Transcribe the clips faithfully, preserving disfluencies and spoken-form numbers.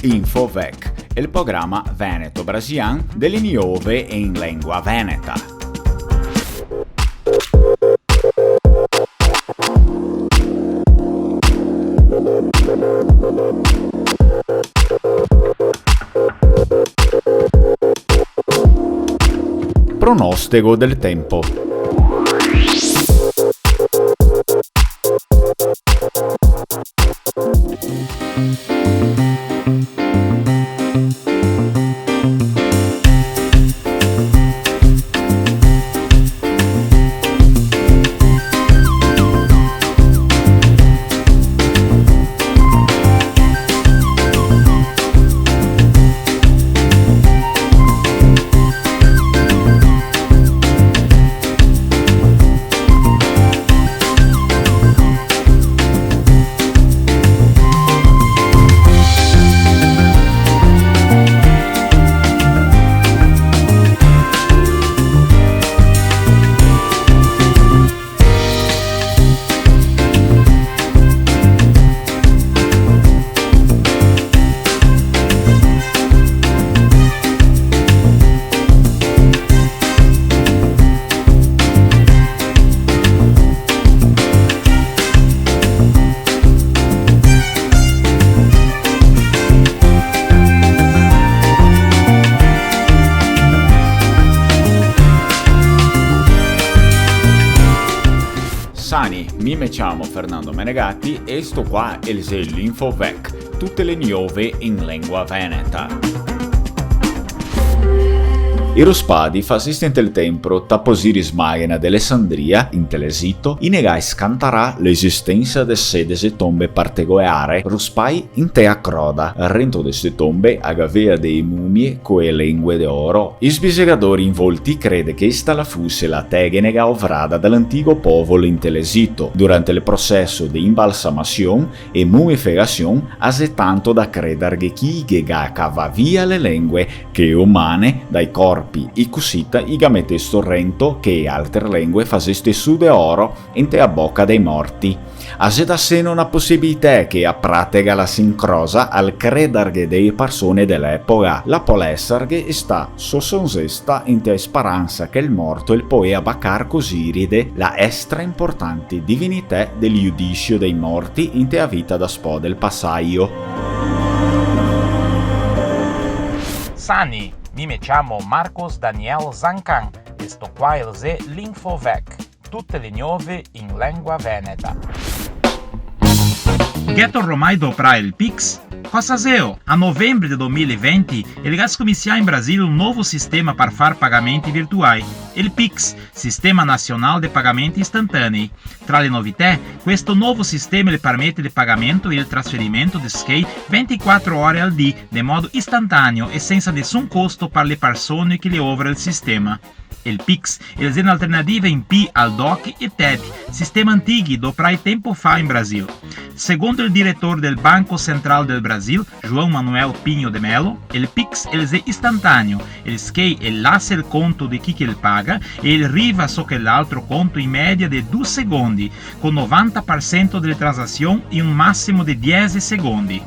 Infovec, el programa veneto-brasilian de le gnove in lengua veneta. Pronostego del tempo. Sani, mi me ciamo Fernando Menegatti e sto qua el xe l'Infovec, tute le gnove in lengua veneta. I ruspadi fasiste inte el tempro, ta posiri smaghe na de Alessandria, inte l'Esito, i ne ga scantarà l'esistensa de sedese tombe partegoeare, ruspai inte a croda, rento de ste tombe a gavea dee mumie co e lengue de oro. I sbisegadori involti crede che sta la fuse la teghenega ovrada da l'antigo povolo inte l'Esito, durante el proseso de imbalsamasion e mumifegasion, a xe tanto da credarghe che i ghe ga cavà via le lengue che e umane dai corpi, e cusita i ga metesto rento che e altre lengue faseste su de oro inte a boca dei morti. A xe daseno na posibilità che a pratega la se incrosa al credarghe dee parsone de l'epoca. La pol esarghe sta sosonzesta inte a sparansa che el morto el poea bacar cusì ride la estra importante divinità del iudicio dei morti inte a vita daspò del pasaio. Sani, mi me ciamo Marcos Daniel Zancan, e sto qua el xe l'Infovec, tute le gnove in lengua veneta. Gheto romai doprà el Pix? Cosa xeo? A novembre de doi mila e venti, el ga scominsià in Brasil un novo sistema par far pagamenti virtuai, el Pix, Sistema Nacional de Pagamenti Istantanei. Tra le novità, questo novo sistema el permete el pagamento e el trasferimento de schei ventiquatro ore al dì, de modo istantaneo e sensa nesun costo par le parsone che le ovra el sistema. El Pix el xe un'alternativa in pi al doc e ted, sistema antighi doprai tempo fa in Brasil. Secondo el diretor del Banco Central del Brasil, João Manuel Pinho de Melo, el Pix el xe istantaneo, el schei el lasa el conto de chi che el paga e el riva so che l'altro conto in media de du secondi, co novanta par sento dele transasion in un masimo de diese secondi.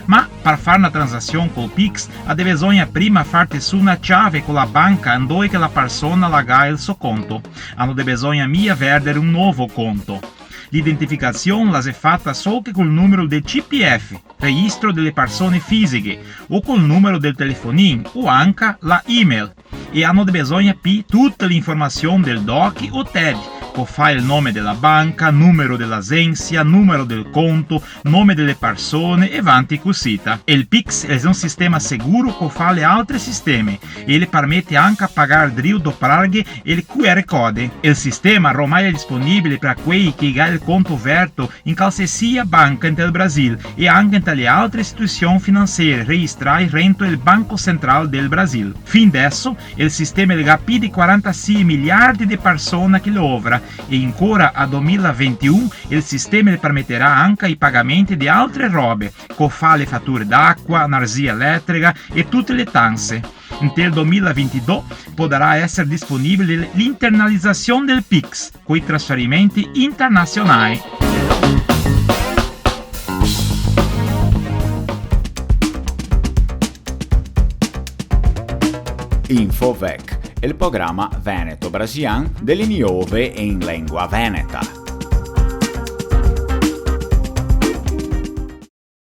Ma par far na transasion col Pix, a de besogna prima farte su na ciave co la banca andoe che la parsona la ga el so conto. A no de besogna mia vèrdere un novo conto. L'identificasion la xe fata so che col numero del C P F, registro dele parsone fisiche, o col numero del telefonin, o anca la email. E a no de besogna pi tute le informasion del doc o ted, co fa el nome dela banca, numero dela agensia, numero del conto, nome dele parsone e vanti cusita. El Pix el xe un sistema seguro co fa le altre sisteme e le permete anca pagar drio doprarghe el Q R code. El sistema romai l'è disponibile pra quei che i ga el conto verto in calsesia banca inte el Brasil e anca inte le altre istitusion finansiere registrai rento el Banco Central del Brasil. Fin deso, el sistema el ga pi de quarantasie miliardi de parsona che le ovra e ancora a doi mila e ventiun el sistema el permeterà anca i pagamenti de altre robe, co fa le fature d'acua, energia eletrica e tute le tanse. Inte el doi mila e ventidó podarà eser disponibile l'internalizasion del Pix, coi trasferimenti internasionai. Infovec, el programa veneto-brasilian de le niove in lengua veneta.